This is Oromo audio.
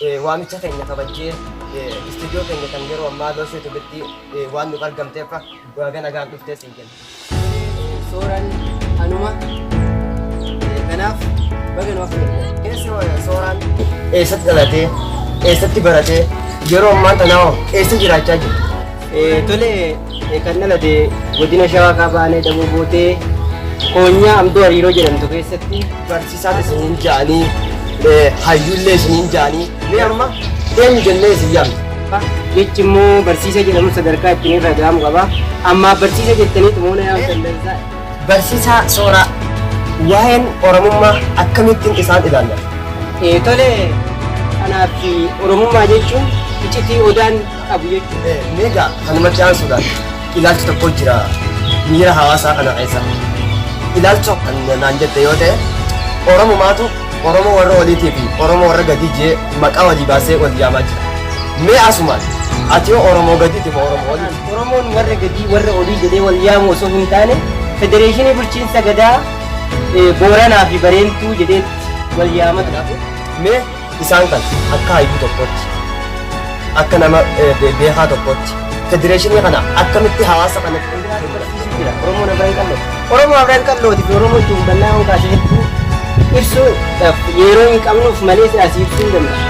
Waamicha keenya kabajjee istuudiyoo keenya kan yeroo ammaa Looshee Tubetti waan nuuf argamteef baga nagaan dhuftee siin jenna. Sooraan anuma. Kanaaf baga nu affeerte. Sooraan eessatti dhalatee, eessatti baratee, yeroo ammaa tanaa hoo eessa jiraachaa jira? Tole, kan dhalate godina Shawaa Kaabaa Aanaa Daboo Bootee Koonyaa Amdoo Hariiroo jedhamtu keessatti. Barsiisaan isiniin ja'anii, hayyuullee isiniin ja'anii, mee amma eenyu jennee isin yaamna? Jechi immoo barsiisa jedhamu sadarkaa ittiin irra ga'amu qaba. Ammaaf barsiisa jettanii xumuuna yaa'u danda'a. Barsiisaa Sooraa, waa'een Oromummaa akkamittiin isaan ilaallata? Tole, kanaaf Oromummaa jechuun icitii odaan qabu jechuudha. Mee egaa kanumatti aansuudhaan ilaalchi tokko jira miira hawaasaa kana keessa. Ilaalcha kan naan jette yoo ta'e, Oromumaatu Oromoo warra oliitii fi Oromoo warra gadii jee maqaa walii baasee wal yaamaa jira. Mee asumaan ati yoo Oromoo gadiiti moo Oromoo oliiti? Oromoon warra gadii warra olii jedhee wal yaamu osoo hin taane, federeeshinii bulchiinsa gadaa Booranaa fi Bareentuu jedheetti wal yaamatu. Mee isaan kan akka hayyuu tokkotti, akka nama beekaa tokkotti, federeeshinii kana akkamitti hawaasa kanatti barsiisuu jira? Oromoon Afran Qalloo. Oromoo Afran Qallooti fi Oromoo itti hubannaa yoo kaase hedduu ibsuudhaaf yeroo hin qabnuuf malee asii ibsuu hin danda'a.